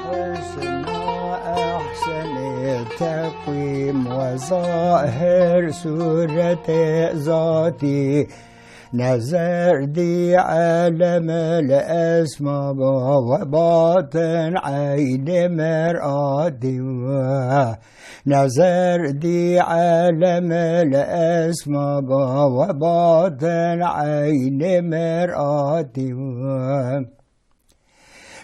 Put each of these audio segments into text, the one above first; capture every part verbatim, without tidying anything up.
Husna ehsenê teqwîm we zahir sûretê zatî. Nezer dî elemil esma we batin eynê miratî we. Nezer dî elemil esma we batin eynê miratî we.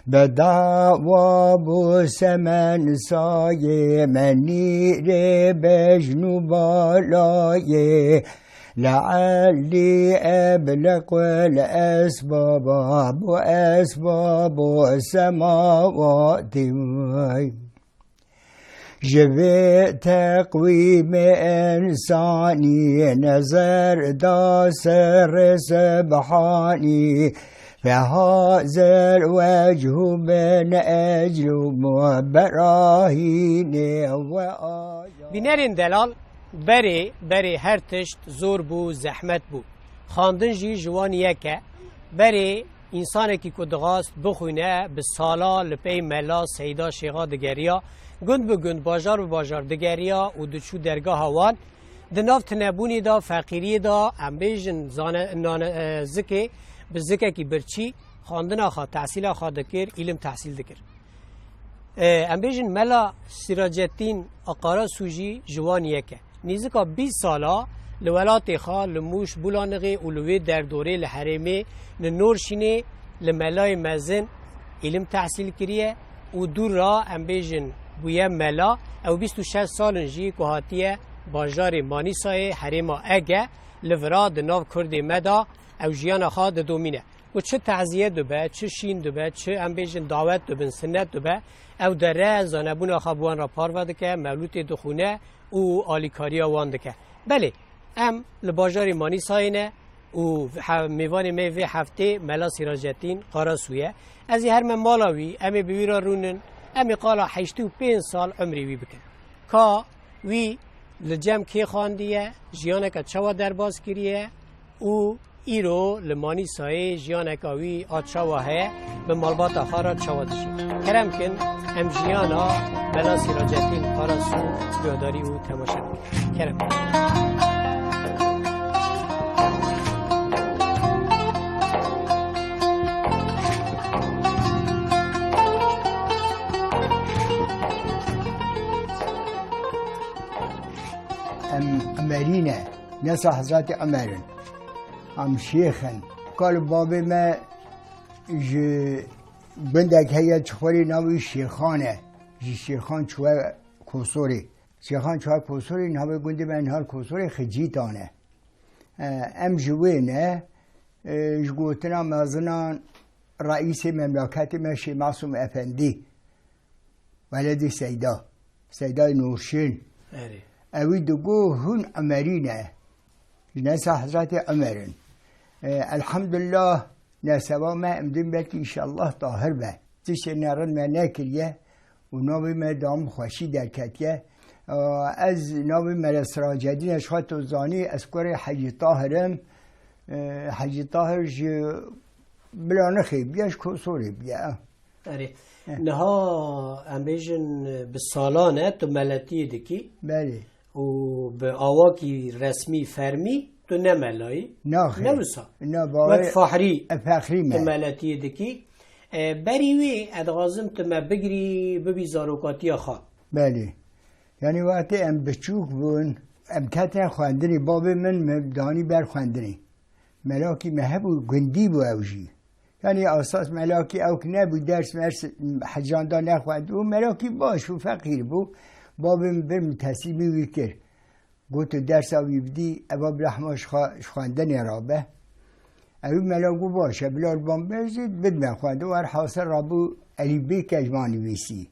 Bi dawa bû semen sayê menîrê bejn û balayê. Le'elî eblequl esbaba bû esbabo semawatî. Ji vê teqwîmê însanî nezer da serê Subhanî. Fehazel wechu min eclu berahînê we aya. Bînerên delal, berê, berê her tişt zor bû, zehmet bû. Xwendin jî ji wan yek e. Berê Însanekî ku dixwast bixwîne, bi sala li pey mela, seyda, şêxa digeriya, gund bi gund, bajar bi bajar digeriya û diçû dergeha wan. Di nav tinebûnê de, feqîriyê de, em bêjin, zane-, nane-, e, zikê, bi zikekî birçî xwendina xwe, tehsîla xwe dikir, îlim tehsîl dikir. E, em bêjin, Mela Sîracetîn a Qarasu jî ji wan yek e. Nêzika bîst sala li welatê xwe, li Mûş, Bulanixê û li wê derdorê, li herêmê, li Norşînê, li melayê mezin îlim tehsîl kiriye û dû ra, em bêjin, bûye mela. Ew bîst û şeş sal in jî ku hatiye bajarê Manîsayê, herêma Ege, li vira di nav Kurdê me de ew jiyana xwe didomîne. Ku çi teziye dibe, çi şîn dibe, çi, em bêjin, dawet dibin, sinnet dibe, ew dere zanebûna xwe bi wan re parve dike, mewlûtê dixwîne û alîkariya wan dike. Belê, em li bajarê Manîsayê ne û he-, mêvanê me vê heftê Mela Sîracetîn Qarasu ye. Ez ê herme mala wî, em ê bi wî re rûnin, em ê qala heştê û pênc sal emrê wî bikin. Ka wî li cem kê xandiye, jiyaneke çawa derbas kiriye û îro li Manîsayê jiyaneka wî a çawa heye, bi malbata xwe re çawa dijî. Kerem kin, em jiyana Mela Sîracetîn Qarasu guhdarî û temaşe bikin. Kerem kin. Em Emerî ne, nesa Hezretî Emer in. Em şêx in. Kal û babê me ji gundek heye, çixurê navê Şêxan e. Ji Şêxan çûye Kosorê. Şêxan çûye Kosorê, navê gundê me niha Kosorê Xicîtan e. E, em ji wê ne, e, ji gotina mezinan reîsê memleketê me Şêx Masûm Efendî, weledê Seyda, Seydayê Nûrşîn. Erê. Ewî digo hûn Emerî ne. Ji nesa Hezretê Emer in. E, elhamdulillah, neseba me em din belkî înşallah tahir be. Tiştê nerin me nekiriye û navê me dam xweşî derketiye. E, ez navê me re Siracedîn e, ji xwe tu zanî, ez kurê Hecî Tahir im. E, Hecî Tahir ji Bilanixê bûye, ji Kosorê bûye. Erê. Heh. Niha em bêjin, bi salan e tu meletiyê dikî. Belê. û bi awakî resmî, fermî, tu ne melayî. Naxê. Ne wisa. Ne, bawê Wek fahrî e, fexrî tu me. Meletiyê dikî. E, berî wê, ez dixwazim tu me bigirî, bibî zarokatiya xwe. Belê. Yanî, wextê em biçûk bûn, em ketine xwendinê. Babê min me danî ber xwendinê. Melakî me hebû, gundî bû ew jî. Yanî, asas melakî ewk nebû, ders mers hecanda nexwendibû. Melakî baş bû, feqîr bû. Babê min bir min teslîmî wî kir. Got, "Tu dersa wî bidî, eva bila hema ji xwe-, ji xwendinê rabe." Ew mela got, "Baş e, bila li ban bêjî, bidime xwendin." Werhasil rabû Elî Bêk e ji me nivîsî.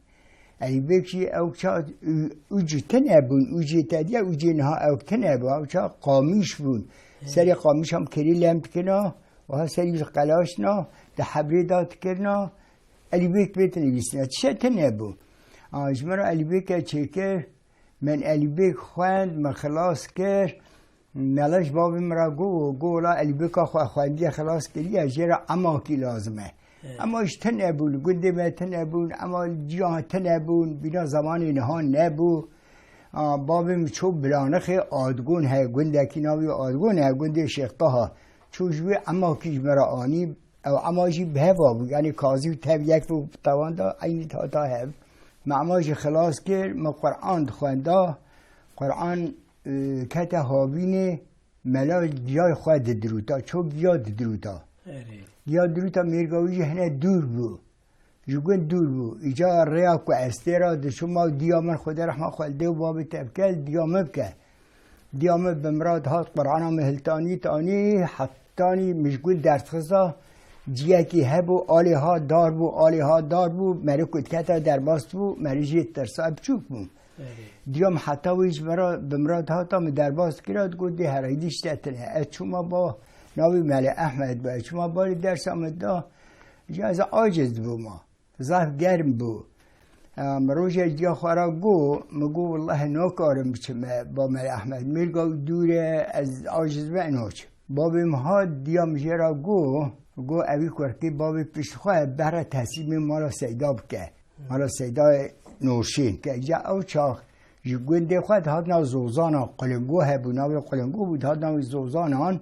Elî Bêk jî ew ça û-, ucî tune bûn, ucê te diye, ucê niha ew tune bû, ew ça qamîş bûn. Serê qamîşan kirî lem dikirina, wiha serî ji qelaştina, di hebrê da dikirina, Elî Bêk pê dinivîsina. Tişe tune bû. A, ji min re Elî Bêk e çêkir, min Elî Bêk xwend, min xilas kir. Mela ji bavê min re got, got, "Wela Elî Bêka xwe xwendiye, xilas kiriye, jê re emakî lazim e." He. Ema ji tune bû, li gundê me tune bûn, ema li cîhan tune bûn, bîna zemanê niha nebû. A, bavê min çû Bilanixê, Adgon heye, gundekî navê Adgon heye, gundê Şêx Taha. Çû ji wê emakî ji me re anî, ew ema jî bi heva bû, yanî kazî û tev yek bû, bi tawan de eynî hata hev. Me ema jî xilas kir, me Quran dixwenda, Quran, e, kete havînê, mela giyayê xwe didirûta, ço giya didirûta. Erê. Giya dirûta, mêrga wî jî hine dûr bû. Ji gund dûr bû. Îca rêya ku ez tê re diçûma, diya min, Xwedê rehma xwe li dê û babê te bike, diya min bike. Diya min bi mirad hat, Qur'ana min hiltanî, tanî, hetanî min ji gund derdixiza, ciyekî hebû, alê ha dar bû, alê ha dar bû, merî ku diketa derbas bû, merî jê tirsa, biçûk bû. Erê. Diya min heta wî ji me re bi mirad hata, min derbas dikira, digot, "Dê herêdî ji te tune." Ez çûma ba, navê Mele Ehmed bû, ez çûma barê dersa min da, ji ez aciz dibûma. Zaf germ bû. Em, rojek diya xwe re got, min got, "Wellahî nakarim biçim, e, ba Mele Ehmed. Mêrga wî dûr e, ez aciz me, naçim." Babê min hat, diya min jê re got, got, "Evî kurkê babê pişt xwe, bere teslîmê mala Seyda bike. Mala Seyda Nûrşîn." Ke ca ew çax ji gundê xwe dihatina Zozana, Qulingo hebû, navê Qulingo bû, dihatina wî Zozanan.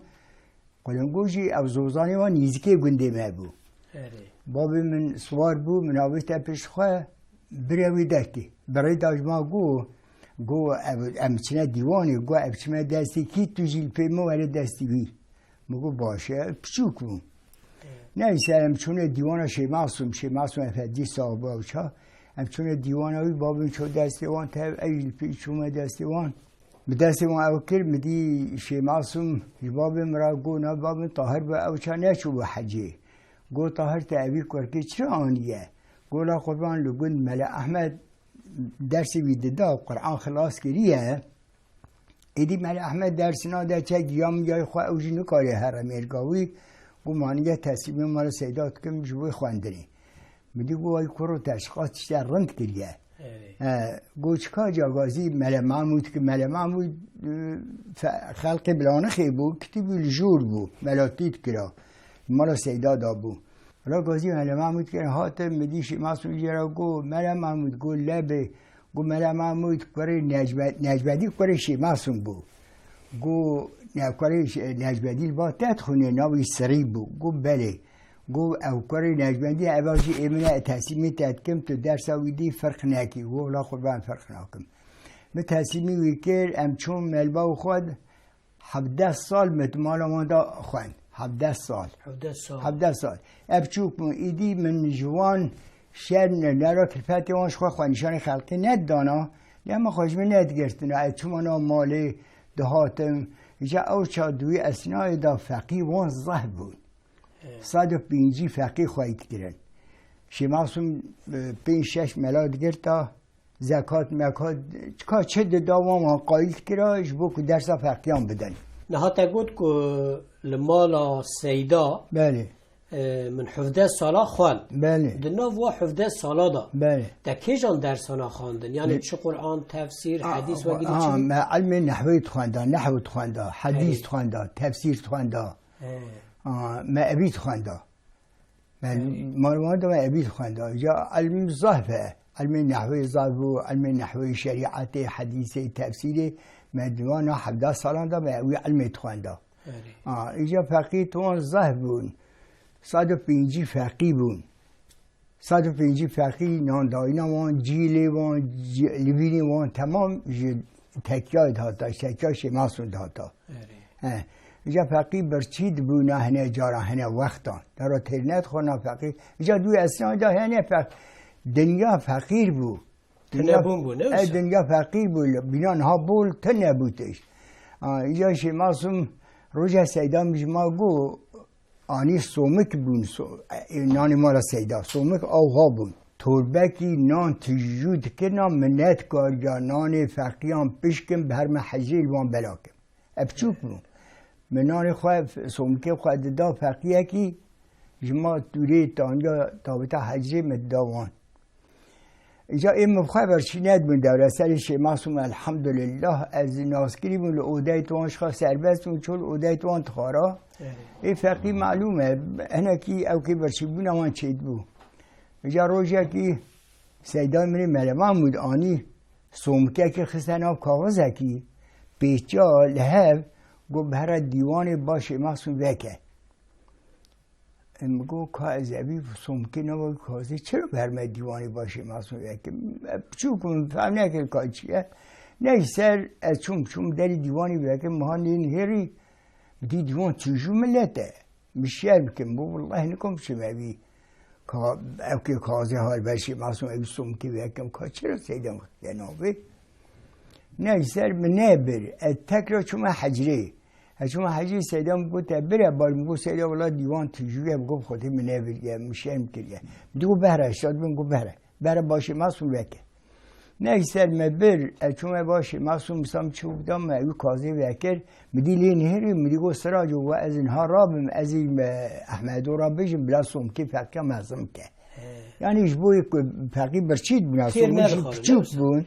Qulingo jî ew Zozanê wan nîzikê gundê me bû. Erê. Babê min siwar bû, min avête pişt xwe, birê wî derkê. Birê da ji ma got, got, "Ev, em çine dîwanê." Got, "Ev çime destê kî, tu jî li pê min were destê wî." Min got, "Baş e." Piçûk bû. Neyse, em çûne dîwana Şêmasûm, Şêmasûm Efendî sax bû ew çax. Em çûne dîwana wî, babê min çû destê wan tev, ez jî li pê çûme destê wan. Bi destê wan ew kir, min dî Şêmasûm ji babê min re got, navê babê min Tahir bû, ew çax neçûbû hecê. Got, "Tahir, te evî kurkê çira aniye?" Got, "La qurban, li gund Mele Ehmed dersê wî dida, Quran xilas kiriye." Êdî Mele Ehmed ders nade, çek ya min ya xwe, ew jî nikare here mêrga wî. Got, "Ma nige teslîmê mala Seyda dikim ji wê xwendinê." Min dî got, "Ay kuro, te ji qas tiştê rind kiriye." Erê. E, got, "Çika cagazî Mele Mahmûd ki, Mele Mahmûd, e, fe-, xelqê Bilanixê bû, kitîbî li jor bû, melatî dikira. Mala Seyda da bû." Ra gazî Mele Mahmûd kir, hatin, min dî Şêmasûm jê re got, "Mele Mahmûd," got, "Lebê." Got, "Mele Mahmûd kurê Necbe-, Necbedî kurê Şêmasûm bû." Got, "Ne, kurê Ş-, Necbedî li ba te dixwîne, navê Sirî bû." Got, "Belê." Got, "Ew kurê Necbedî, eva jî ê min e, teslîmê te dikim, tu dersa wî dî, firq nekî." Got, "Wela qurban, firq nakim." Min teslîmî wî kir, em çûn melba û xwe, hevdeh sal min di mala wan de xwend. Hevdeh sal. Hevdeh sal. Hevdeh sal. Ev çûk bûn. Îdî min ji wan şer ne, ne ra kilfetê wan ji xwe xwenîşanê xelkê nedidana. Lê me xwe ji min nedigirtina. Ez çûma nav malê dihatim. Ji ew çax di wî esnayê de feqî wan zehf bûn. He. Sed û pêncî feqî xweyî dikirin. Şêmasûm, e, pênc şeş mela digirta. Zekat, mekat, çika çi dida wan, wan qayîl kira ji bo ku dersa feqiyan bidin. Niha te got ku li mala Seyda, Belê. e, min hevdeh sala xwend. Belê. Di nav wa hevdeh sala da Belê. te kêjan dersana xwendin? Yani Belê. çi Quran, tefsîr, A, hedîs a, wekî dî a, çi? me ilmê nehwê dixwenda, nehw dixwenda, hedîs Belê. dixwenda, tefsîr dixwenda. He. A, me evî dixwenda. Me Erê. malûmat de me evî dixwenda. Ya ilm zahf e. ilmê nehwê zaf bû, ilmê nehwê, şerîetê, hedîsê, tefsîrê, me di wana hevdeh salan de me wî ilmê dixwenda. Erê. Ha, îca feqî tu wan zehf bûn. Sed û pêncî feqî bûn. Sed û pêncî feqî nan dayîna wan, cîlê wan, cî-, livînê wan temam ji tekyayê dihata, ji tekya Şêmasun dihata. Erê. He. Îca feqî birçî dibûna hine caran, hine wextan. Dera têr nedixwarina feqî. Îca dû esnayê de hene fe-, dinya feqîr bû. Dinya, Tunebûn bû, ne e, wisa? Dinya feqîr bû, bîna niha bol tune bû tişt. A, îca Şêmasun roja Seyda min ji ma got, anî somik bûn, so-, e, nanê mala Seyda, somik awha bûn. Torbekî nan tijû dikirina, min nedikariya nanê feqiyan pişkim, bi her me hecrê li wan bela kim. E, piçûk bûn. Min nanê xwe, somikê xwe dida feqiyekî, ji ma dûrê taniya taveta hecrê min dida wan. Îca ê min xwe birçî nedibûn dewre serê Şêmasun, elhamdulillah, ez naskirî bûn li odeyê wan, ji xwe serbest bûn, çû li odeyê wan dixwara. Evet. Ê feqî malûm e, hinekî ewkê birçîbûna wan çêdibû. Îca rojekî Seyda min ê Mele Mahmûd anî, somikekî xiste nav kaxizekî, pêça li hev, got, bi here dîwanê ba Şêmasun veke. Em got, ka ez evî somkê nava wî kazê, çira berme dîwanê ba Şêmasun vekim? Piçûk im, fehm nekir ka çi ye. Neyser, ez çûm, çûm derî dîwanê vekim, miha nênihêrî, dî dîwan tijû millet e. Min şer bikim, bo, wellahî nikom çim evî. Ka, ew kê kazê hal ber Şêmasun evî somkê vekim, ka çira Seyda min xistiye navê? Neyser, min nebir. Ez tekrar çûme hecrê. Ez çûme hecrê, Seyda min got, "Te bire bar." Min got, "Seyda, wela dîwan tijû ye." Min got, "Xwedê min nebiriye, min şerm kiriye." Min digot, "Behre, şad bin." Got, "Behre. Behre ba Şêmasun veke." Neyser, me bir, ez çûme ba Şêmasun, misam çûk da me, ew kazê vekir. Min dî lê nihêrî, min dî got, "Siraco, we ez niha rabim, ez ê me Ehmedo ra bijim, bila somkê feqiya mezin bike." He. Yanî ji bo yek feqî birçî bûna, Têr somkê jî nedixwarin, piçûk ne wisa? Bûn.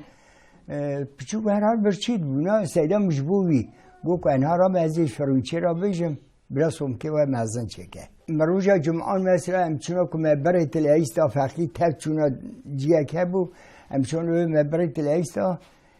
E, piçûk herhal birçî bûna, Seyda min ji bo wî. Got ku enha ra me ez ê ji Ferûnçê ra bijim, bila somkê we mezin çêke. Me roja Cum'an mesela em çûna ku me berê Til Eîsta feqî tev çûna ciyek hebû, em çûna wê me berê Til Eîsta,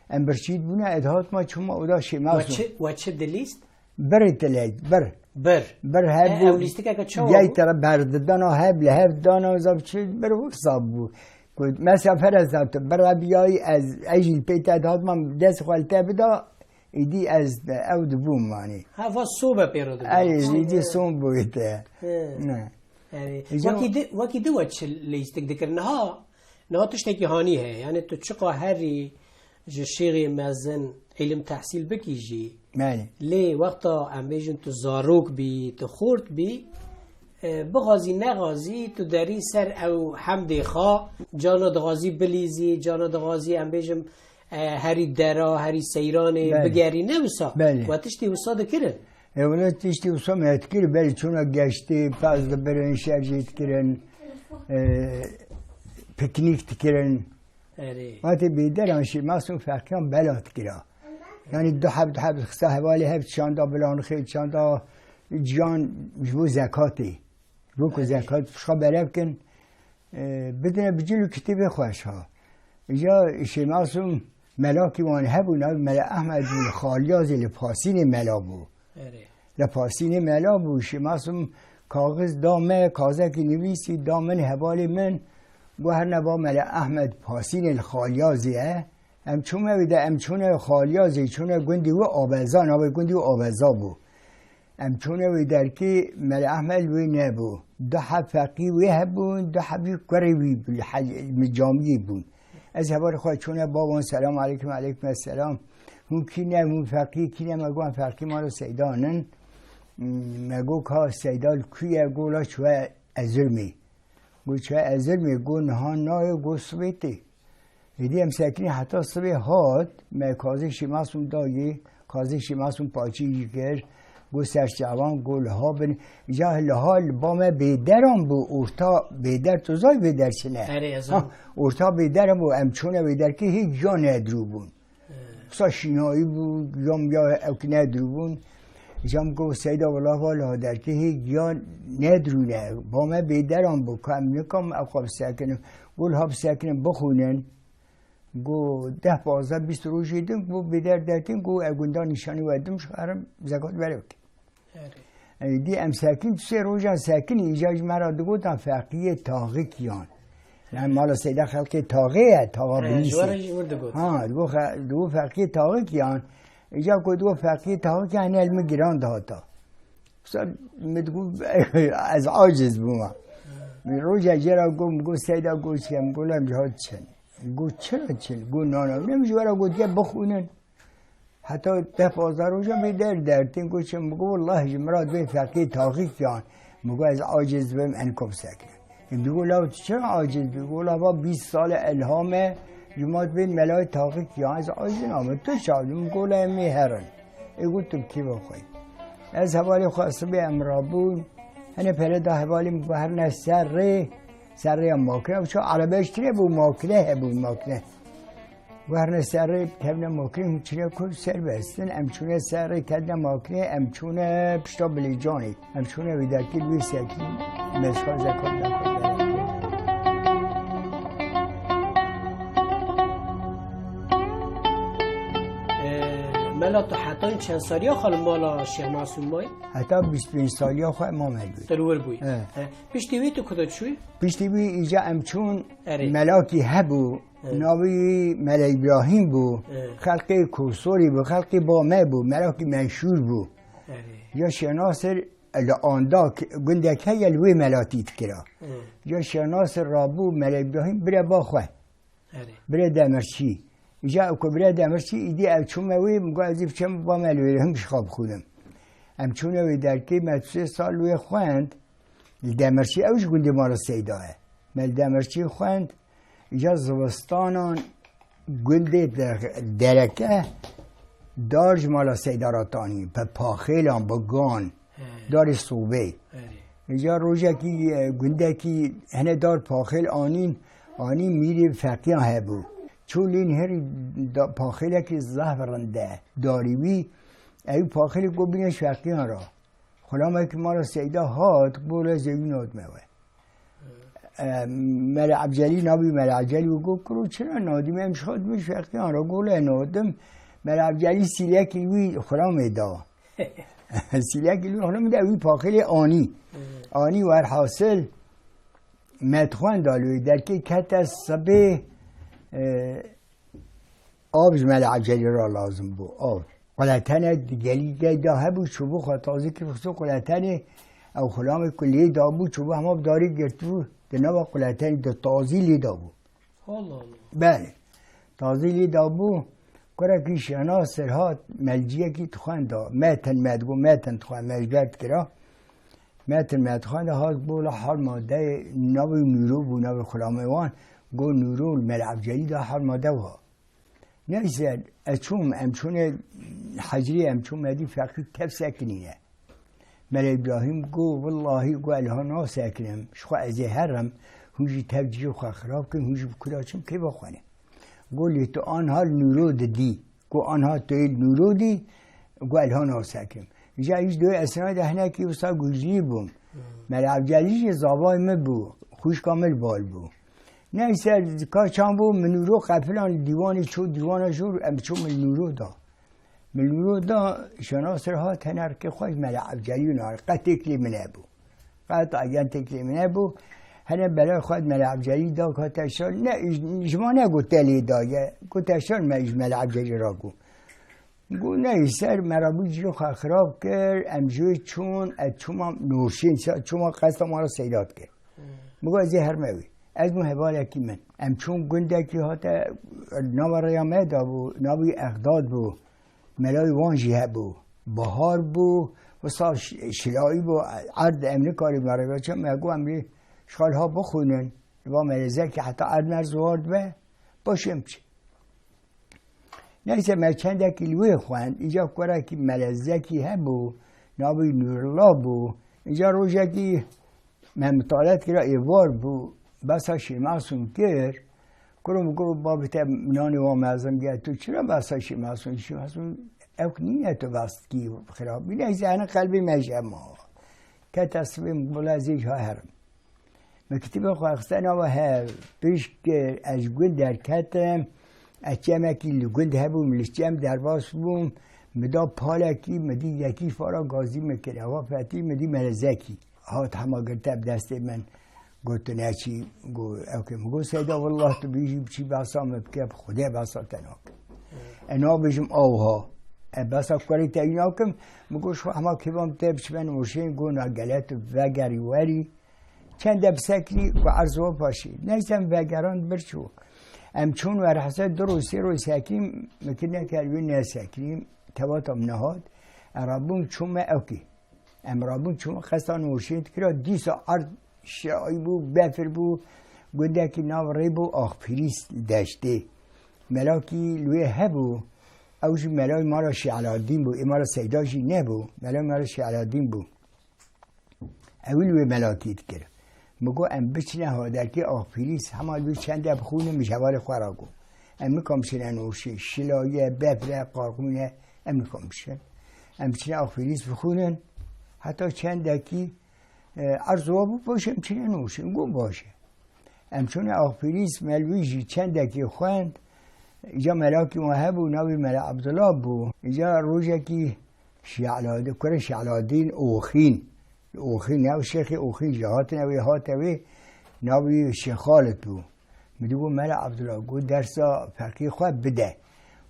em birçî bûna, ez hatma çûma oda Şêmasun. We çi, we çi dilîst? Birê Til Eîst, bir. Bir. Bir hebû. E, ew lîstikeke çawa bû? Yek tera berdidana hev li hev dana, zaf çi bir wisa bû. Ku mesela ferez da tu bir biyayî, ez, ez jî pê te datmam, dest xwe li te bida, îdî ez ew dibûm manî. Ha, va sobe pê re dibû. Erê, îdî som bûyê te. He. Ne. Erê. Îca wekî di, wekî di we çi lîstik dikir. Niha, niha tiştekî hanî heye. Yani tu çiqa herî ji şêxê mezin îlim tehsîl bikî jî. Belê. Lê wexta em bêjin tu zarok bî, tu xort bî, e, bixwazî nexwazî tu derî ser ew hemdê xwe, cana dixwazî bilîzî, cana dixwazî em bêjim, e, herî dera, herî seyranê, belê, bigerî, ne wisa? Belê. We tiştî wisa dikirin? E, wele tiştî wisa me dikir, belê çûna geştê, pez dibirin, şerjê dikirin, e, piknîk dikirin. Erê. Hatê bêderan Şêmasun feqiyan bela dikira. Yanî du heb, du heb xista hevalê hev çanda, bilanixê çanda, ciyan ji bo zekatê. Ji bo ku, erê, zekat pişka berev kin, e, bidine bi cil û kitêbê xweş ha. Îca Şêmasun melakî wan hebûn, ev Mele Ehmed bûn, Xalyazê li Pasînê mela bû. Erê. Li Pasînê mela bû, Şêmasun kaxiz da me, kazekî nivîsî da min, hevalê min, got, "Her neba Mele Ehmed Pasînê li Xalyazê ye." Em çûme wê de, em çûne Xalyazê, çûne gundê wî Abeza, navê gundê wî Abeza bû. Em çûne wê derkê, Mele Ehmed wê nebû. Du heb feqî wê hebûn, du heb jî kurê wî li hel-, li camiyê bûn. Ez hevalê xwe çûne ba wan, "Selam aleykum." "Aleykum selam." "Hûn kî ne, hûn feqî kî ne?" Me got, "Em feqî mala Seyda nin." Me got, "Ka Seyda li ku ye?" Got, "La çûye Ezirmê." Got, "Çûye Ezirmê?" Got, "Niha nayê." Got, "Sibê tê." Êdî em sekinî heta sibê hat, me kazê Şêmasun dayê, kazê Şêmasun paçî jî kir, got, "Serçavan." Got, "Liha bin." Îca liha li ba me bêderan bû, orta bêder, tu zay bêder çi ne? Erê, ez zanim. Ha, orta bêderan bû, em çûne wê derkê hê giya nedirû bûn. He. Wisa şînayî bû, giya miya ew ki nedirû bûn. Îca min got, "Seyda, wela va liha derkê hê giya nedirû ne." Ba me bêderan bû, ka em nikam ew xwe bisekinin. Got, "Li ha bisekinin, bixwînin." Got, "Deh, pazdeh, bîst rojê din, got, bêder dertên, got, ev gundan nîşanî we dim, ji herim zekat berê bike." Erê. Ey, dî em sekin, sê rojan sekinî, îca ji me re digotan feqiyê taxikiyan. Yani mala Seyda xelkê taxê ye, taxa He, ji we re bilîsê. Jî wir digot. Ha, digo xe-, digo feqiyê taxikiyan. Îca ku digo feqiyê taxikiyan, ne li min giran dihata. Wisa min digo, ez aciz bûma. Min roja jê re got, min got, "Seyda, got çi ye?" Min got, "Lem ji hat çin." Got, "Çira çin?" Got, "Na, na, ne min ji we re gotiye bixwînin." Heta deh pazdeh roja bêder dertên, got, "Çi?" Min got, "Wellahî ji min re divê feqiyê taxikiyan." Min got, "Ez aciz bim, enka bisekine." Em digo, "Law tu çira aciz bî?" Got, "La ba bîst sal e elham e, ji ma divê melayê taxikiyan, ez aciz nabim. Tu çawa?" Min got, "La em ê herin." Ê got, "Tu bi kêfa xwe yî." Ez hevalê xwe sibê em rabûn, hene pere da hevalê min, got, "Herine ser rê, ser rêya makine." Û çawa erebe ji tire bû, makine hebû, makine. Werine ser rê, kevne makine, hûn çûne ku serbest in. Em çûne ser rê, ketine makine, em çûne pişta Bilêcanê. Em çûne wî derkê wî sekî meşka zekat nekot. Ee, Mela, tu heta çend saliya xwe li mala Şêx Masûm mayî? Heta bîst pênc saliya xwe mam helbî. Tu li wir bûyî? He. He. Piştî wî tu ku de çûyî? Piştî wî îca em çûn, Erê. Melakî hebû. Evet. Navê wî Mele Îbrahîm bû. Evet. Xelkê Kosorî bû, xelkê Bame bû, melakî meşhûr bû. Evet. Ya Şêx Nasir li Andak gundek heye, li wê melatî dikira. Evet. Ya Şêx Nasir rabû, Mele Îbrahîm bire ba xwe. Evet. Bire Demirçî. Îca ku bire Demirçî, îdî ev çûme wê, min got, "Ez ê biçim ba me li wê, him ji xwe bixwînim." Em çûne wê derkê, me sê sal wê xwend. Li Demirçî, ew ji gundê Mala Seyda ye. Me li Demirçî xwend. Îca zivistanan gundê de-, dereke dar ji Mala Seyda re tanî, bi paxêlan, bi gan, He. darê sobê. Erê. Îca rojekî, e, gundekî hene dar paxêl anîn, anî mîrê feqiyan hebû. Çû lê nihêrî da-, paxêlekî zehf rind e, darî wî, ew paxêlê got bîne ji feqiyan re. Xulamekî Mala Seyda hat, bol ez ê wî nadime we. E, Mele Ebcelî nabî, Mele Ebcelî û got, "Kuro çira nadî me, em ji xwe dibin ji feqiyan re." Got, "Lê nadim." Mele Ebcelî sîlekî wî xulamê da. Sîlekî wî xulamê da, wî paxilê anî. Hmm. Anî werhasil, me dixwenda li wê derkê kete sibê, e, Av ji Mele Ecelî re lazim bû, av. Quletene di gelî gey de hebû, çûbû xwe tazî kir, xistû quletenê, ew xulamê ku lê dabû, çûbû hema bi darî girtibû, di nava quletenê de tazî lê dabû. Allah Allah. Belê. Tazî lê dabû, kurekî Şêx Nasir hat, melciyekî dixwenda, metin me digot, metin dixwend, me ji ber dikira. Metin me dixwend, hat bû la Harmadeyê, navê Nûro bû, navê xulamê wan, got Nûro li Mele Ecelî de Harmade wa. Neyse, ez çûm, em çûne hecrê, em çûm me dî feqî tev sekinîne. Mele Îbrahîm got, "Willahî," got, "ez ha nasekinim, ji xwe ez ê herim, hûn jî tev cihê xwe xirab kin, hûn jî bi kura çin kêfa xwe ne." Got, "Lê tu anha li Nûro didî." Got, "Anha tu yê li Nûro dî?" Got, "Ez ha nasekinim." Îja îş doyê esnayê de hinekî wisa gujlî bûm. Hmm. Mele Evcelî jî zavayê min bû, xwişka min li bal bû. Neyse, ka çand bû, min Nûro qefilan li dîwanê çû, dîwana jor, em çû min Nûro da. Min Nûro da, Şêx Nasir hat, hene rikê xwe ji Mele Evcelî û nare, qetêk lê min hebû. Qet agentêk lê min hebû. Hene belay xwe Mele Evcelî da, ka te şal, ne, ji ma negot te lê daye, got te şal me ji Mele Evcelî ra got. Got, neyse, me rabû cihê xwe xirab kir, em ji wê çûn, ez çûma Nûrşîn, çûma qesta mala Seyda dikir. Hmm. Min got, ez ê herime wî. Ez bûm hevalekî min. Em çûn gundekî hate, nava rêya me de bû, navî Exdad bû. Melayî wan jî hebû. Bahar bû, wisa şi-, şilayî bû, erd em nikarî me rêve çi, me got, em rê şal ha bixwînin. Va melezekî heta erd merz war dibe, başê em çi. Neyse, me çendekî li wê xwend, îca kurekî melezekî hebû, navî Nûrullah bû. Îca rojekî me mitalet kira, êvar bû, behsa Şêx Mesûm kir. Kuro min got, "Babê te nanê wan mezin bûye, tu çira behsa Şêx Mesûm, Şêx Mesûm ew nîne tu behs dikî xirab bî." Neyse, hene qelbê me jî hema. Kete sibê min got, "Ez ê ji ha herim." Min kitêbê xwe xiste nava hev, pişt kir, ez ji gund derketim, ez çemekî li gund hebûm, li çem derbas bûm, min da palekî, min dî yekî fara gazî min kir, ewa fetî, min dî melezekî. Hat hema girte bi destê min, got, "Tu neçî?" Got, "Ew kê." Min got, "Seyda, willah tu bêjî biçî behsa min bike, bi Xwedê behsa te nakim." E, nabêjim awha. E, behsa kurê te wî nakim. Min got, "Ji xwe hema kêvan te biçime nûşên." Got, "Na gele tu vegerî werî." Çende bisekirî ku erz we paşî. Neyse em vegeran bir çû. Em çûn werhese du roj sê roj sekirîm, min kir nekir wî nesekirîm. Tevata min nehat. E, rabûm çûme ewkî. Em rabûn çûn xesta nûşên dikira, dîsa erd şayî bû, befir bû, gundekî nav rê bû, Axpîrîs deştê. Melakî li wê hebû, ew jî melayê mala Şêx Eladîn bû, ê mala Seyda jî nebû, melayê mala Şêx Eladîn bû. Ew li wê melakî dikir. Min got, "Em biçine haderkê Axpîrîs, hema li wê çende bixwînin, min ji hevalê xwe re got. Em nikan biçine nûşê, şilaye, befre, qarqûne, em nikan biçin. Em biçine Axpîrîs bixwînin, heta çendekî, e, erz wa bû, paşê em çine nûşê." Min got, "Baş e." Em çûne Axpîrîs, me li wî jî çendekî xwend, îca melakî wan hebû, navê Mela Ebdullah bû. Îca rojekî Şêx Eladîn, kurê Şêx Eladîn Oxîn. Oxîn, ew şêxê Oxîn jî hatine wê, hate wê, navê wî Şêx Xalid bû. Min digot, "Mela Ebdullah," got, "dersa feqî xwe bide."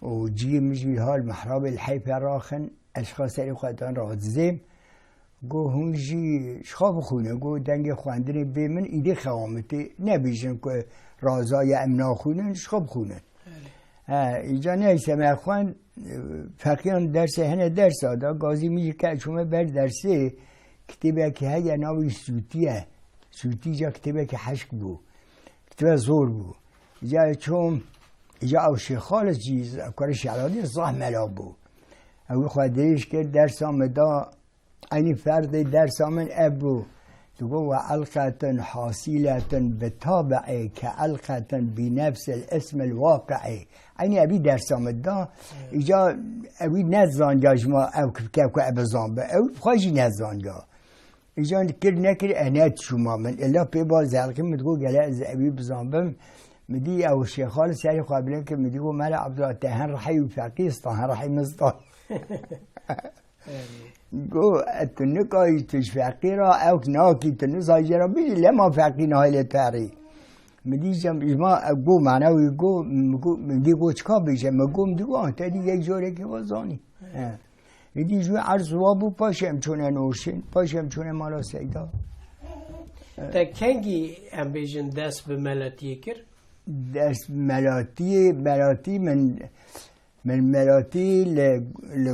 Û ciyê min jî ha li mihrabê li heyfê raxin, ez xwe serê xwe dan radizêm. Got, "Hûn jî ji xwe bixwînin." Got, "Dengê xwendinê bê min, îdî xewamitê nebêjin ku raza ye em naxwînin, ji xwe bixwînin." He, îca neyse me xwend, e, feqiyan dersê hene dersa da, gazî min jî ke çûme ber dersê, kitêbekî heye navê Sûtî ye. Sûtî îca kitêbekî heşk bû. Kitêbe zor bû. Îca çûm, îca ew Şêx Xalid jî, kurê Şêx Eladîn zah mela bû. Ew xwe dirêj kir, dersa min da, Eynî ferdê dersa min ev bû. Digot, "Ve elqetun hasiletun bi tabi'ê ke elqetun bi nefsil ismil waqi'ê." Eynî evî dersa min da. Evet. Îca evî nezanca ji ma ew kevke ku ev bizanbe. Ew xwe jî nezanca. Îca kir nekir e ne çûma min. Illa pê ba zelqî min digot, "Gele ez evî bizanbim." Min dî ew Şêx Xalid serê xwe bilind kir. Min digot, "Mela Ebdullah, te hen rehî wî feqî stan, hen rehî min stan." Go, "E, tu nikayî, tu ji feqîra ewk nakî, tu nizayî jê re bî, lema feqî nahêle terî." Min dî, "Cem, ji ma, e, go, mana wî go, min go, min dî go çika bêje?" Min go, min dî go, "An te dî yek corekê we zanî." He. Êdî ji wî erz wa bû, paşê em çûne Nûrşîn, paşê em çûne mala Seyda. Te kengî, em bêjin, dest bi meletiyê kir? Dest bi melatiyê, melatî min Min melatî li, li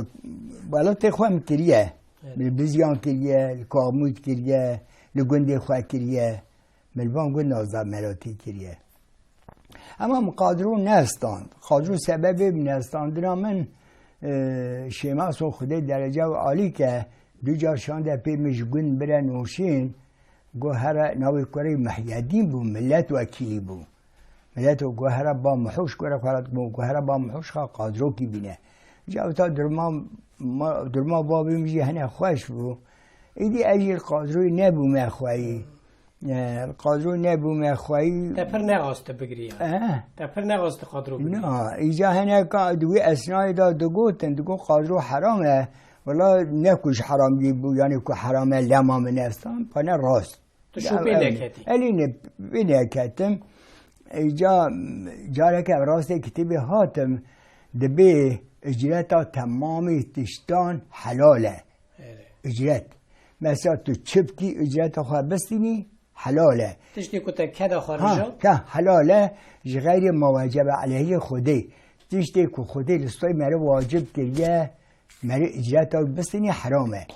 welatê xwe min kiriye. Evet. Min li Bizyan kiriye, li Kamûd kiriye, li gundê xwe kiriye. Min li van gund nazda melatî kiriye. Ema min qadro nestan. Qadro sebebê min nestandina min, e, Şêmaso Xwedê derece û alî ke du car şande pê min ji gund bire Nûrşîn, go here navê kurê Mihyedîn bû, millet wekîlî bû. Millet û guhera ba Mihoş, guhera xwe re dibû, guhera ba Mihoş xa qadrokî bîne. Îca wita durma, ma, durma babê min jî hene xweş bû. Îdî ez jî li qadroyê nebûme xweyî. E, li qadroyê nebûme xweyî. Te pir nexaste bigirî yani. Eh? Te pir nexaste qadro bigirî. Na, îca hene ka di wî esnayê de digotin, digot qadro heram e. Wela ne ku ji heramiyê bû, yani ku heram e lema min estan, pa ne rast. Tu şûpê neketî. Elî ne, vê neketim. Îca careke rastê kitêbê hatim, dibê icreta temamê tiştan helal e. Evet. Icret. Mesela tu çi bikî icreta xwe bistînî helal e. Tiştê ku te keda xwe rija? Ha, te helal e, ji xeyrê ma wecebe aleyhê Xwedê. Tiştê ku Xwedê li stay meriv wacib kiriye, Merî icreta wî bistînî heram e.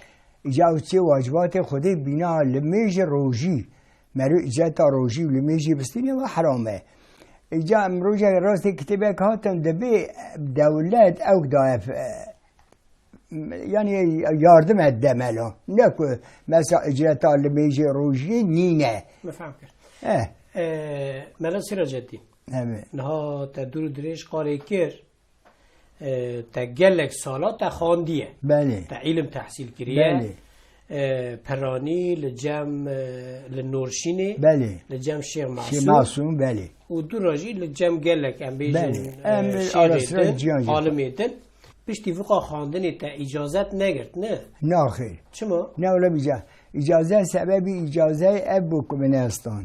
Îca ew çê wacibatê Xwedê bîna limêjê rojî. Merî icreta rojî û limêjê bistînî ve heram e. Îca em rojek rastê kitêbek hatin dibê dewlet ew daye, e, yani yardım et demela. Ne ku mesela icreta limêjê rojî nîne. Me fehm kir. Eh. E, Mela Siraceddîn. Evet. Niha te dûr û dirêj qalê kir. E, te gelek sala te xandiye. Belê. Te îlim tehsîl kiriye. Belê. e, Piranî, li cem, e, li Nûrşînê, Belê. Li cem Şêx Şêx Masûm Masûm, belê. Û dû re jî li cem gelek, em bêjin, Belê. Em e, şêrê ara sıra din, ciyan jî. Alimê din. Piştî vîqa xwendinê te îcazet negirt, ne? Naxêr. Çima? Ne wele bîca. Îcazet, sebebî îcazeyê ev bû ku min nestan.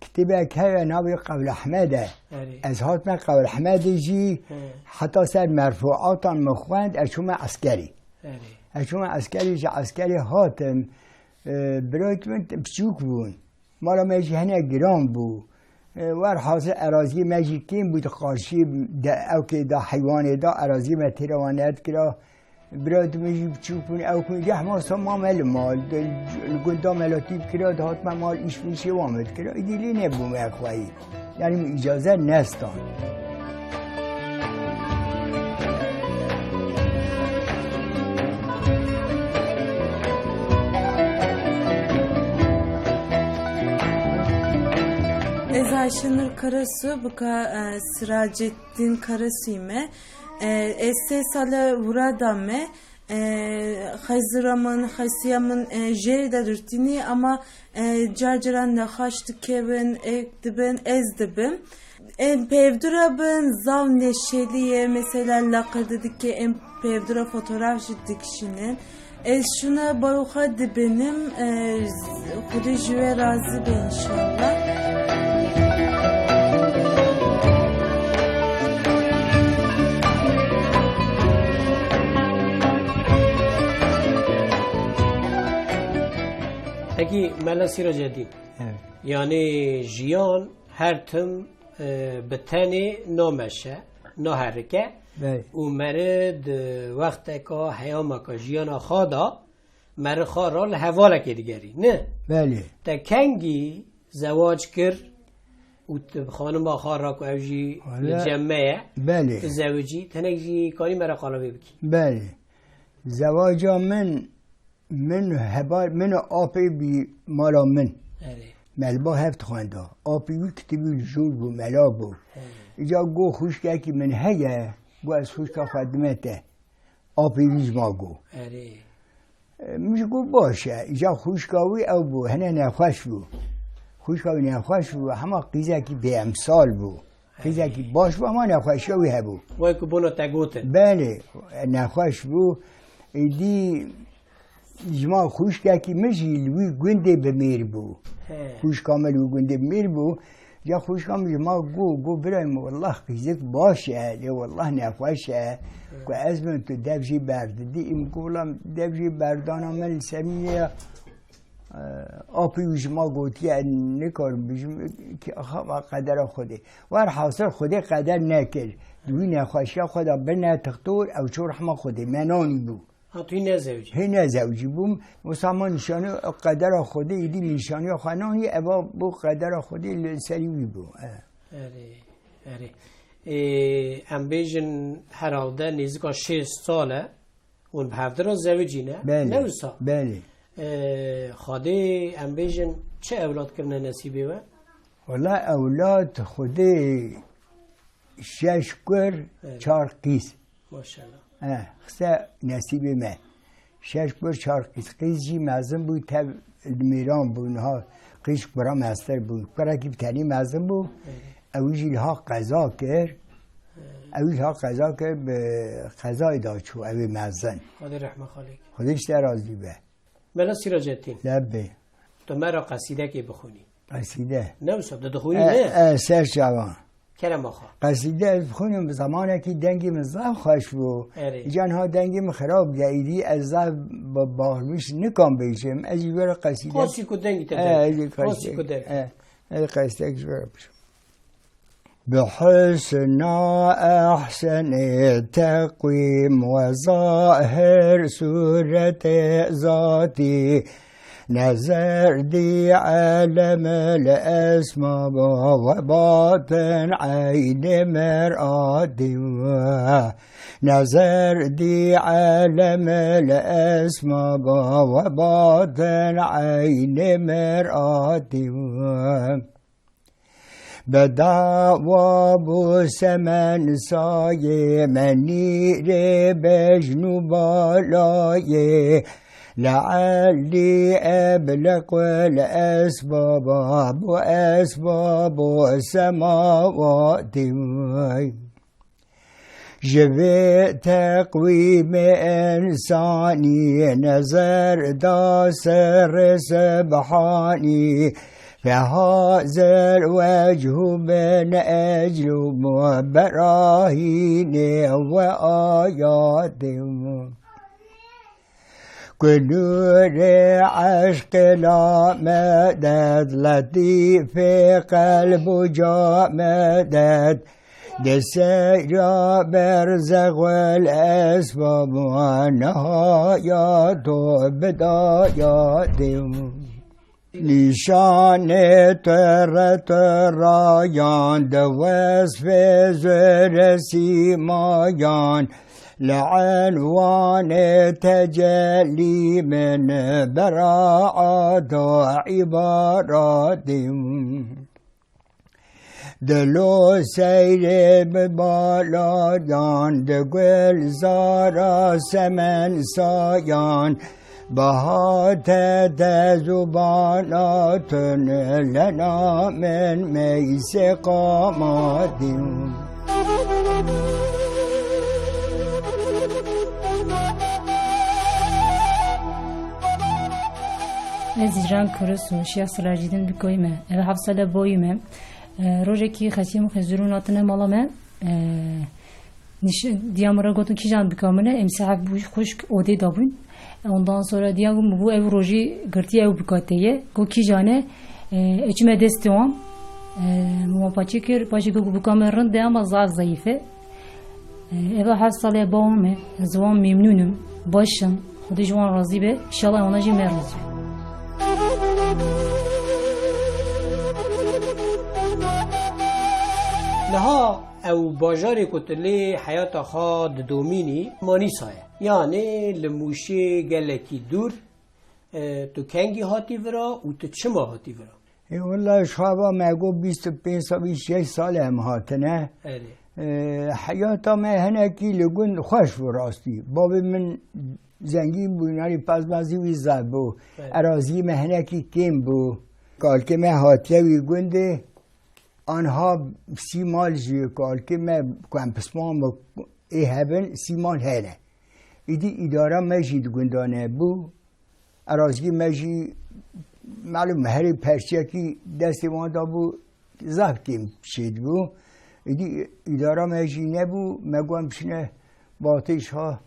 Kitêbek heye navê Qewlehmed e. Erê. Ez hatime Qewlehmedê jî He. heta ser merfuatan min xwend, ez çûme eskerî. Erê. Ez çûme eskerî, ji eskerê hatim, e, birayt min t-, piçûk bûn. Mala me jî hinek giran bû. E, werhasil eraziyê me jî kêm bû, di qarşî de, ewkê de, heywanê de, eraziyê me têra wan nedikira. Birayt min jî piçûk bûn, ew ku geh masa mame li mal, di, li gunda me latî dikira, dihatme mal, îş mişê wan me dikira. Îdî lê nebûme xweyî. Yani min îcaze nestan. Ez Ayşenur Karasu, bika, e, Siracettin Karasu'yum. E, ez sê sale vurada me. E, xezira min, xesiya min, e, jêr de durtînî, ama, e, car caran nexweş dikevin, êk dibin, ez dibim. Em pevdura bin, zav neşelî ye, mesela laqirdi dike, em pevdura fotoğraf jî dikişînin. Ez şuna baruxa dibinim, e, Xwedê ji we razî be inşallah. Peki Mela Sîracedîn, Evet. yani jiyan her tim, e, bi tenê nameşe, naherike Belê. û meri di wexteka heyameka jiyana xwe de meri xwe re li hevalekê digerî, ne? Belê. Te kengî zewac kir û tu bi xanima xwe re ku ew jî Wala li cem me ye, Belê. tu zewicî, tenek jî karî me re qala vê bikî. Belê. Zewaca min, min heval, min û apê bî mala min. Erê. Me li ba hev dixwenda. Apê wî kitîbî li jor bû, mela bû. Erê. Îca got, xwişkekî min heye, got ez xwişka xwe dime te. Apê wî ji ma got. Erê. E, min jî got baş e. Îca xwişka wî ew bû, hene nexweş bû. Xwişka wî nexweş bû, hema qîzekî bêemsal bû. Qîzekî baş bû, ama nexweşiya wî hebû. Wek ku bona te gotin. Belê, nexweş bû. Êdî ji ma xwişkekî min jî li wî gundê bi mêr bû. He. Xwişka min li wî gundê bi mêr bû. Ya xwişka min ji ma got, got, "Birayê min, wellah qîzik baş e, lê wellah nexweş e. Ku ez bin tu dev jî berdidî." Min got, "Wela dev jî berdana min li ser min ya." Apî wî ji ma gotiye, "Ez nikarim bijim, ki axama qedera Xwedê." Werhasil Xwedê qeder nekir. Wî nexweşiya xwe de birine tixtor, ew çû rehma Xwedê. Me nanî bû. Ha, tu hîn nezewicî? Hê nezewicî bûm. Wisa ma nîşanî qedera Xwedê, îdî nîşaniya xwe nanî, eva bû qedera Xwedê li serî wî bû. E. Erê, erê. Ê, em bêjin herhalde nêzika şêst sal e. Hûn bi hevdira zewicî ne? Belê, Ne wisa? belê. Ee, Xwedê em bêjin çi ewlad kirine nesîbê we? Wela ewlad Xwedê şeş kur, Evet. çar qîz. Maşallah. He, xiste nesîbê me. Şeş kur, çar qîz. Qîz jî mezin bû, tev mêran bû, niha qîz kura mestir bû. Kurekî bi tenî mezin bû. Evet. Ew jî niha qeza kir. Ew jî ha qeza kir, bi qezayê de çû, ew ê mezin. Xwedê rehme xalê kir. Xwedê ji te razî be. Mela Sîracettin. Lebê. Tu me re qesîdekê bixwînî. Qesîde. Ne wisa, tu dixwînî E, ne? e, ser çavan. Kerema xwe. Qesîde ez bixwînim, bi zemanekî dengê min zaf xweş bû. Erê. Îca niha dengê min xirab bûye, îdî ez zaf ba-, baxmiş nikan bêjim. Ez jî were qesîde Qasî ku dengî te E, derkeve. ez jî Qasî qesîde ku derkeve. E, ez qesîdek ji we re bişim. Bi husna ehsenê teqwîm we zahir sûretê zatî, nezer dî elem li esma ba we batin eynê meratî we. Nezer dî elem li esma ba we batin eynê meratî we. Bedawa bû semen sayê, menîrê bejn û balayê. لعلي أبلغ الأسباب وأسباب السماوات. Ji vê teqwîmê însanî nezer da ser Sebhanî, fehazel wechû min eclû berahînê we ayatê. Ku nûrê eşqê la medet, letîfê qelb û ca medet, di seyra berzexul esbab niha ya to bidaya dê. Nîşanê tirre tirrayan di wesfê zûrê sîmayan, li enwanê tecellî min beraat û îbaratî. Dilo seyrê bi balayan, di gulzara semensayan, bihate te zubana tun, lena min meysê qamadî. Ez Hîcran Kuris û Şêx Siracîdîn bikoyî me. Ev heft sale boyî me. E, rojekî xesiyê min xêzûrûn hatine mala me. E, niş-, diya min re gotin, "Kîjan bika min e?" Em sehef bû xwişk odê dabûn. Ondan sonra diya min bû, ev rojî girtî ew bika te ye. Got, "Kîjan e?" E, eçime destê wan. E, min wan paçê kir. Paşê got, "Bika min rind e ama zaf zayîf e." Eva her salê bawon me, ez wan memnûn im, baş in, Xwedê ji wan razî be, înşallah wana jî me razî be. Niha ew bajarê ku tu lê heyata xwe didomînî, Manîsa ye. Yanê li Mûşê gelekî dûr, e, tu kengî hatî vira û tu çima hatî vira? Ê, wela ji xwe va me got bîst û pênc sal, bîst û şeş sal em hatine. Erê. Ê, heyata me hinekî li gund xweş bû rastî. Bavê min zengîn bû, yanî pezmezî wî zaf bû. Erê. Erazî me hinekî kêm bû. Kalkê me hatiye wî gundê, anha sî mal jî kalkê me ku em pisman bi ê hebin, sî mal hene. Îdî îdara me jî di gundan e bû. Erazî me jî, melûm, herî perçekî destê wan de bû, zaf kêm çêdibû. Îdî îdara me jî nebû, me got em biçine Batêş ha.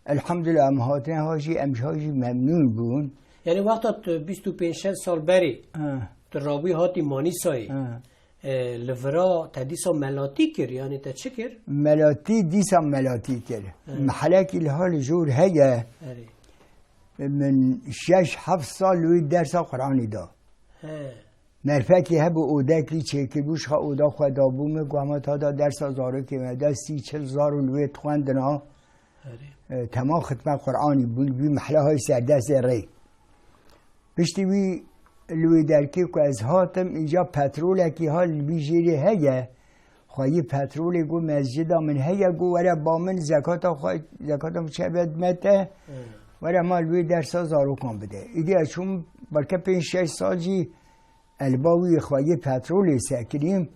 Elhamdulillah, em hatine ha jî, em ji ha jî memnûn bûn. Yanî wexta tu bîst û pênc sal berê, ha, tu rabûyî hatî Manîsayê. Ha. E, li vira te dîsa melatî kir, yanî te çi kir? Melatî, dîsa melatî kir. He. Mehelekî li hal jor heye. Erê. Min şeş heft sal li wî dersa Quranî da. He. Merfekî hebû, odekî çêkiribû, ji xwe oda xwe dabû min, ku hema ta da dersa zarokê me de, sî çil zarok li wê dixwendina. Erê. E, tema xitme Quranî bûn, wî mehla hay serdestê rê. Piştî wî li wê derkê ku ez hatim, îca petrolekî ha li vî jêrê heye. Xweyî petrolê ku mescida min heye, ku were ba min zekata xwe, zekata min çêbe dime te, Hmm. were ma li wê dersa zarokan bide. Îdî ez çûm belke pênc şeş sal jî ez li ba wî xweyî petrolê sekirîm.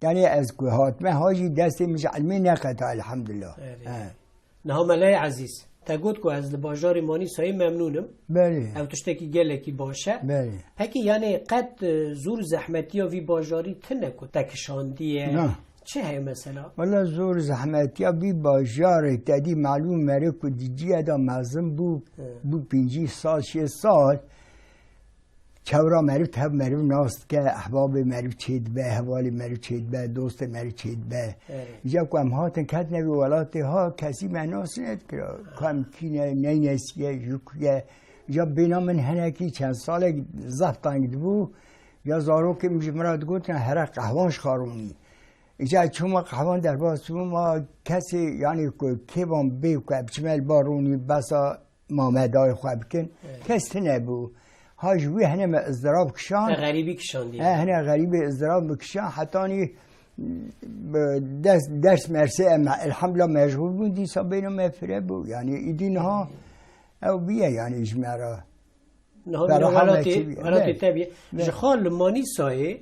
Yanî ez ku hatime ha jî destê min ji ilmê neqeta, elhamdulillah. Erê. He. Niha Meleyê Ezîz, te got ku ez li bajarê Manîsayê memnûn im. Belê. Ew tiştekî gelekî baş e. Belê. Pekî, yanî qet, e, zor zehmetiya vî bajarî tune ku te kişandiye? Na. Çi heye mesela? Wela zor zehmetiya vî bajarê te dî, melûm, meriv ku di ciyê de mezin bû, Hı. bû pêncî sal, şêst sal, Çewra meriv tev meriv nas dike, ehbabê meriv çêdibe, hevalê meriv çêdibe, dostê meriv çêdibe. Evet. Îca ku em hatin ketine vê welatê ha, kesî me nas nedikira. Ku em kî ne, neynesiye, ji ku ye. Îca bêhna min hinekî çend salek zaf teng dibû. Ya zarokê min ji min re digotin, here qehwan ji xwe ronî. Îca çûma qehwan derbas bû, ma kesê, yanî ku kêvan bê ku em biçime li ba ronî, besa mamedayê xwe bikin. Evet. Kes tine bû. Ha ji wî hene me izdirab kişand. Te xerîbî kişandî. He, hene xerîbê izdirab min kişand. Hetanî, e, ders, ders mersê em elhamdulillah meşgûl bûn. Dîsa bêhna me fire bû. Yanî îdî niha Ew bûye, yanî ji me re. Niha Beraha welatê, mekî bûye. Welatê Belê. Te bûye. Belê. Ji xwe li Manîsayê,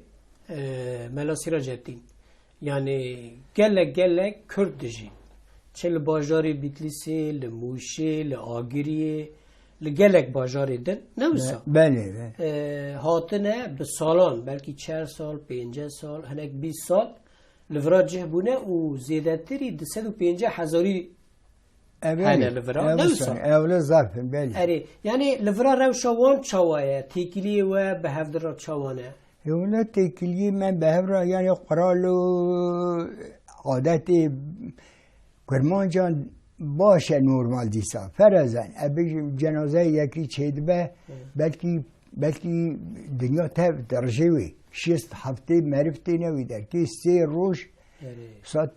e, Mela Sîracettin, yanî gelek gelek Kurd dijîn. Çi li bajarê Bîtlîsê, li Mûşê, li Agiriyê, li gelek bajarê din, ne wisa? Be-, belê, belê. E, hatine bi salan, belkî çar sal, pêncî sal, hinek bîst sal li vira cih bûne û zêdetirî du sed û pêncî hezarî Ev hene li vira, ev ne wisa? Ew li zaf in, belê. Erê, yanî li vira rewşa wan çawa ye? Têkiliyê we bi hevdira çawa ne? Ewle têkiliyê me bi hev re, yanî qural û adetê Kurmancan baş e normal dîsa. Ferezen, e, bi cenazeyê yekî çêdibe, Hı. belkî, belkî dinya tev dirijê wê. Şêst heftê meriv têne wê derkê, sê roj Erê. Saet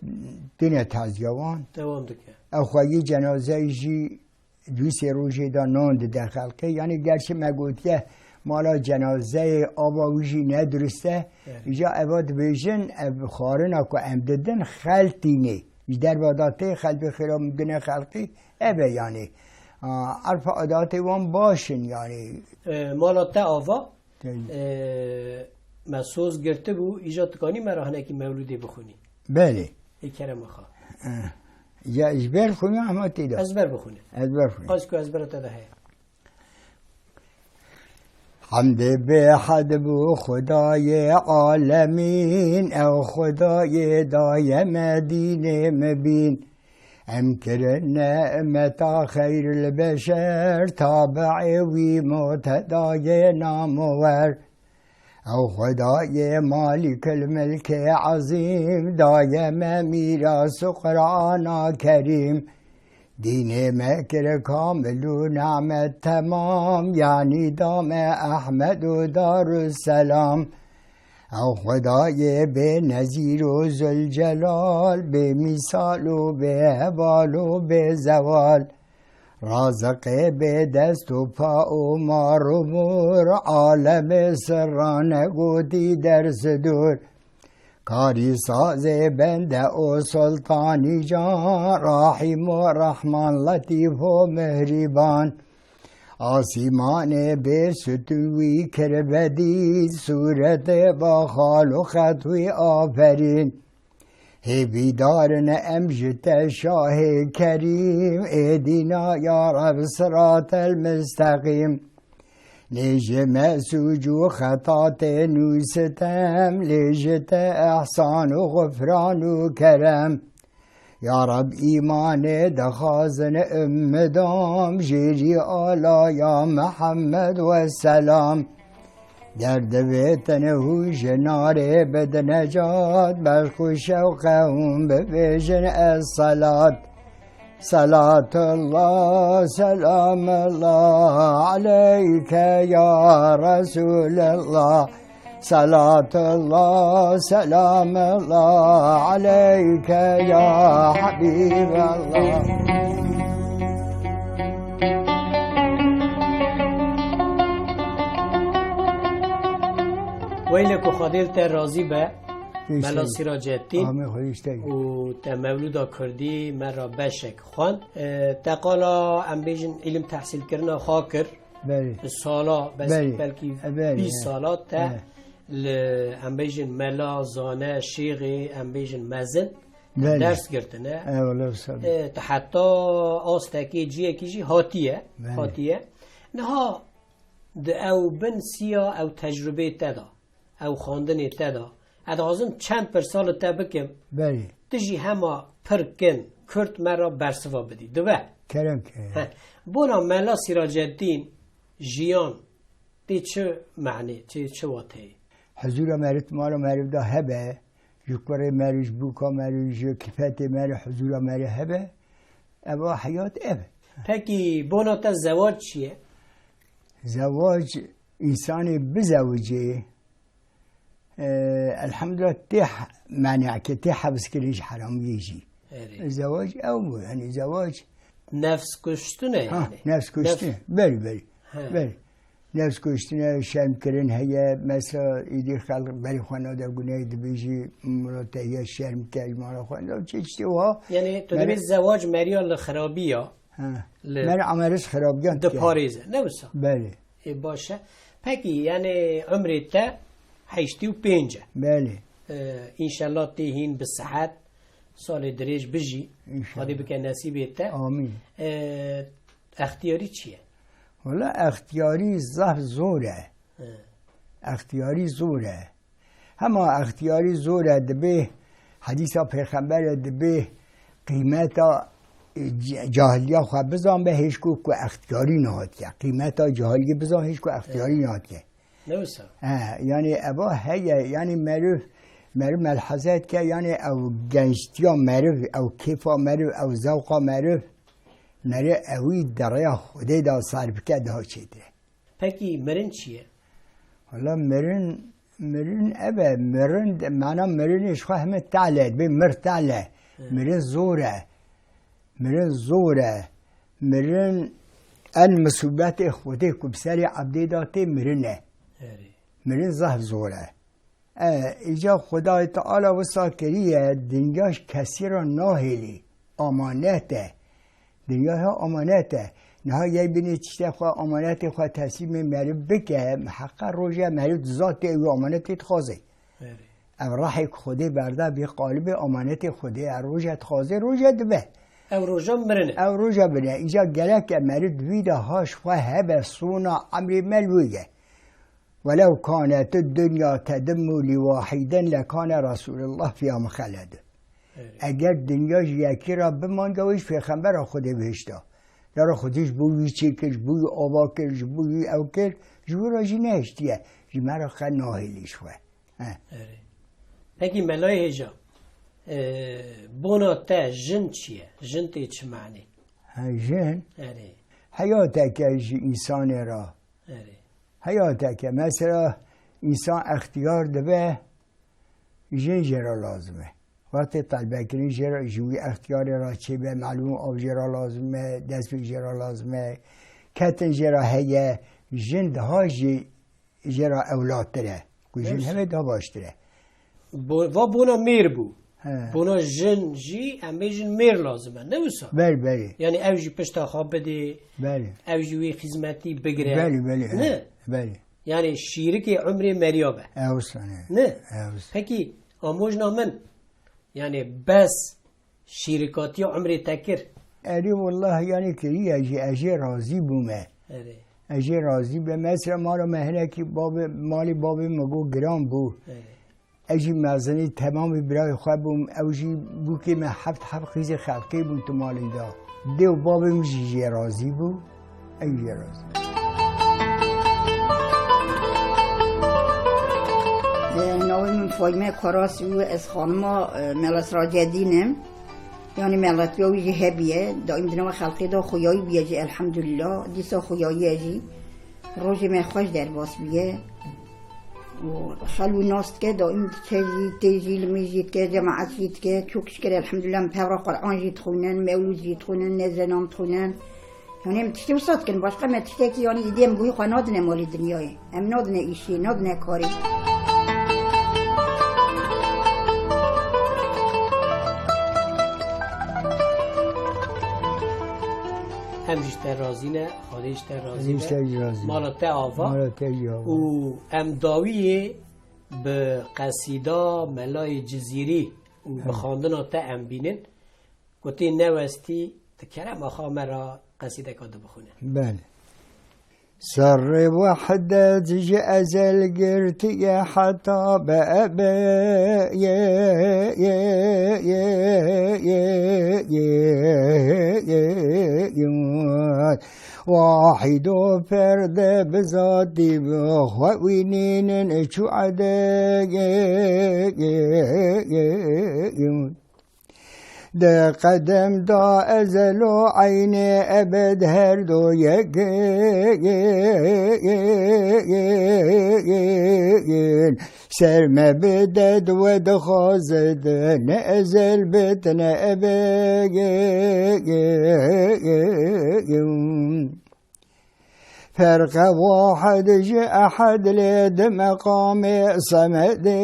têne taziya wan. Dewam dike. Ew xweyî cenazeyê jî dû sê rojê de nan dide xelkê. Yanî gerçi me gotiye mala cenazeyê ava wî jî ne dirust e. Evet. Îca eva dibêjin, ev xwarina ku em didin xeltînê. Ji derve de tê xelbê xêra min dine xelkê. Ev e yanî. A, erf û adatê wan baş in yanî. E, mala te ava? Tey. Ee, me soz girtibû, îja dikanî me re hinekî mewlûdê bixwînî. Belê. Ê kerema xwe. Eh. Ya ji ber xwîna hema tê de. Ez ber bixwînim. Ez ber xwînim. Qas ku ezbera te de heye. Hemdê bêhed bû Xwedayê alemîn, ew Xwedayê daye me dînê mibîn. Em kirine ummeta xeyril beşer, tabi'ê wî muqtedayê namower. Ew Xwedayê Malîkil Milkê Ezîm, daye me mîras û Qur'ana Kerîm. Dînê me kir kamil û nimet temam, yanî da me Ehmed û Darusselam. Ew Xwedayê bê nezîr û Zilcelal, bê mîsal û bê heval û bê zewal. Raziqê bê dest û pa û mar û mor, alemê sirrane gotî dersidor. Karî sazê bende û sultanî can, Rahîm û Rehman, Letîf û Mihrîban. Asîmanê bê sütûn wî kir bedîl, sûretê ba xal û xet wî aferîn. Hêvîdar in em ji te şahê kerîm, êdîna ya Reb siratel misteqîm. Nê ji me sûc û xeta tê nûsitem, lê ji te ehsan û xufran û kerem. Ya Reb, îmanê dixwazin ummidam, jêrî ala ya Mihemed weselam. Ger divêtin hûn ji narê bidine cad, beşq û şewqe hûn bibêjin es selat. Selatullah, selamullah aleyke ya Resulallah. Selatullah, selamullah aleyke ya Habiballah. Weylek û Xwedê li te razî be, Mela Sîracettin, Amê xwe îşte. Û te mewlûda kurdî me re beşek xwend. E, te qala, em bêjin, îlim tehsîlkirina xwe kir. Belê. Bi sala, bes-, Belê. Belkî E, belê, bîst he. Sala te He. Li, em bêjin, mela, zane, şêxê, em bêjin, mezin, Belê. Ders girtine. Eyvallah, sağ ol. E, te heta astekê ciyekî jî hatiye. Belê. Hatiye. Niha di ew bin siya ew tecrubeyê te de, ew xwendinê te de, ez dixwazim çend pirsa li te bikim. Belê. Tu jî hema pir kin, kurt me re bersiva bidî. Dibe? Kerem ke. He. Bona Mela Sîracettin jiyan tê çi manê, çi, çi wateyê? Huzura meriv, mala meriv de hebe, ji kurê meriv, ji bûka meriv, ji kifetê meriv, huzura meriv hebe. Eva heyat ev. Pekî bona te zewac çi ye? Zewac, însanê bizewicê, e, elhamdulillah tê he-, meneke, tê hevzkirin ji heramiyê jî. Erê. Zewac ew bû, yanî zewac Nefs kuştin e Ha, yani. Nefs kuştin. Nefs Berî, berî. He. Berî. Nefs kuştine şermkirin heye, mesela îdî xelq berî xwe nade gunehê dibêjî, mira te heye şerm ke, mala xwe nade, çi tiştê wiha. Yani tu Mera- dibê zewac meriya li xirabiya. Ha. Li Meriv Emerîş xirabgiyan dike. Diparêze. Ne wisa? Belê. Ê, baş e. Pekî, yani, umrê te heştê û pênc e. Belê. Ee, înşallah tê hîn bi sihet, salê dirêj bijî. Înşallah. Xwedê bike nesîbê te. Amîn. Ee, extiyarî çi ye? Wala extiyarî zaf zor e. He. Extiyarî zor e. Hema extiyarî zor e, dibê hedîsa pêxemberê dibê qîmeta, e, c-, cahiliya xwe bizan be hêşko ku extiyarî nehatiye. Qîmeta cahiliyê bizan hêşko extiyarî nehatiye. Ne wisa? He, yani eva heye, yani meriv, meriv melheze dike, yani ew gençtiya meriv, ew kêfa meriv, ew zewqa meriv, meriv ewî dereya Xwedê de ser bike daha çêtir e. Pekî mirin çi ye? Wala mirin, mirin ev e, mirin de, mana mirinê ji xwe heme tale, bê mir tale. Hı. Mirin zor e. Mirin zor e. Mirin en musîbetê Xwedê ku bi serê ebdê de tê mirin e. Erê. Mirin zehf zor e. E, îca Xwedayê Teala wisa kiriye, dinya ji kesî re nahêlî, amanet e. Dinya he amanet e. Niha yê binê tiştê xwe, amanetê xwe teslîmê meriv bike, miheqe roje meriv dizatê ew amanetê dixwaze. Erê. Ev rehê ku Xwedê berde vê qalibê amanetê Xwedê, ev roje dixwaze, roje dibe. Ew roja mirin e. Ew roja mirin e. Îca gerek e meriv di wî de ha ji xwe hebe sona emrê me li wê ye. ولو كانت الدنيا تدم لواحد لكان رسول الله فيها مخلدا. Evet. Eger dinya ji yekî re bimanda, wê ji pêxembera Xwedê bihişta. Lera Xwedê ji bo wî çêkir, ji bo wî ava kir, ji bo wî ew kir, ji wî re jî nehiştiye. Ji me re xwe nahêlî ji xwe. He. Erê. Pekî Melayê Hêja, e, bona te jin çi ye? Jin tê çi manê? He, jin? Erê. Heyateke ji însanê re. Erê. Heyateke, mesela, însan extiyar dibe, jin jê re lazim e. Wextê telbekirin jê re, ji wî extiyarê re çêbe, melûm av jê re lazim e, destpêk jê re lazim e, ketin jê re heye, jin daha jî jê re ewlattir e. Ku jin heme daha baştir e. Bo-, va bona mêr bû. He. Bona jin jî, em bêjin mêr lazim e, ne wisa? Belê, belê. Yani ew jî pişta xwe bidê, belê, ew jî wê xizmetî bigire. Belê, belê, he. Ne? Belê. Yani şîrikê umrê meriya be. Ew wisa ne. Ne? Ew wisa. Pekî, amojna min, yani bes şîrikatiya umrê te kir? Erê, wallah, yani kiriye jî, ez jê razî bûme. Erê. Ez jê razî be. Mesela mala me hinekî babê, malê babê me got giran bû. Erê. Ez jî mezinî temamî birayê xwe bûm. Ew jî bûkê me heft, heft qîzê xelkê bûn tu malê de. Dê û babê min jî jê razî bû. Ew jê razî bû. E, navê min Fayme Karas bû. Ez xanima, e, Meles Racedîn im. Yani meletiya wî jî hebiye. Daîm di nava xelkê de xuyayî bûye jî, elhamdulillah. Dîsa xuyayî ye jî. Rojê me xweş derbas bûye. Û xelû nas dike, daîm diçe jî, tê jî, limî jî dike, cemaet jî dike. Çok şükür, elhamdulillah, em pevra Qur'an jî dixwînin, mewlûd jî dixwînin, nezre nam dixwînin. Yani em tiştê wisa dikin, başqa me tiştekî, yani îdî em guhê xwe nadine malê dinyayê. Em nadine îşê, nadine karê. Em ji te razî ne, Xwedê ji te razî be. Em ji te jî razî be. Mala te ava. Mala te jî ava. Û em dawiyê bi qesîda Melayê Cizîrî û bi, evet, xwendina te em bînin. Ku tê newestî, di kerema xwe me re qesîdeka dibixwîne. Belê. Serrê wehdet ji ezel girtiye heta be ebedîn. Wahîd û perde bi zatî bi xwe wînînin çû edegîn. Di qedem da ezel û eynê ebed her du yekin. Ser me bide di we dixwazit ne ezel bit ne ebegin. Ferqe wahid ji ehed lê di meqamê semedê.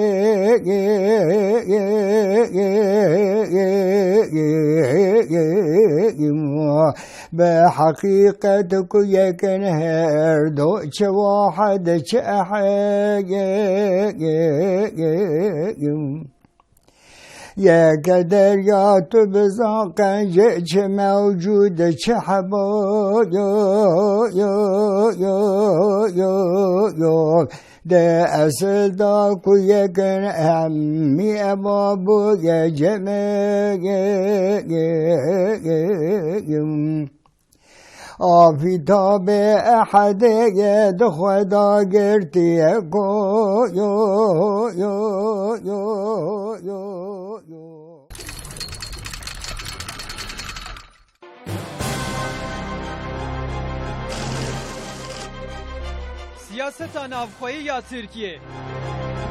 Bi heqîqet ku yekin her du, çi wahid, çi ehed. Yeke derya tu bizan qenc, çi mewcûd, çi heba, yo, yo, yo, yo, yo, yo. De esil da ku yekin hemî eva bûye cemê. Afîtabê ehedê ye di xwe da girtiye ku, yo, yo, yo, yo, yo, yo. Siyaseta navxweyî ya Tirkiyê.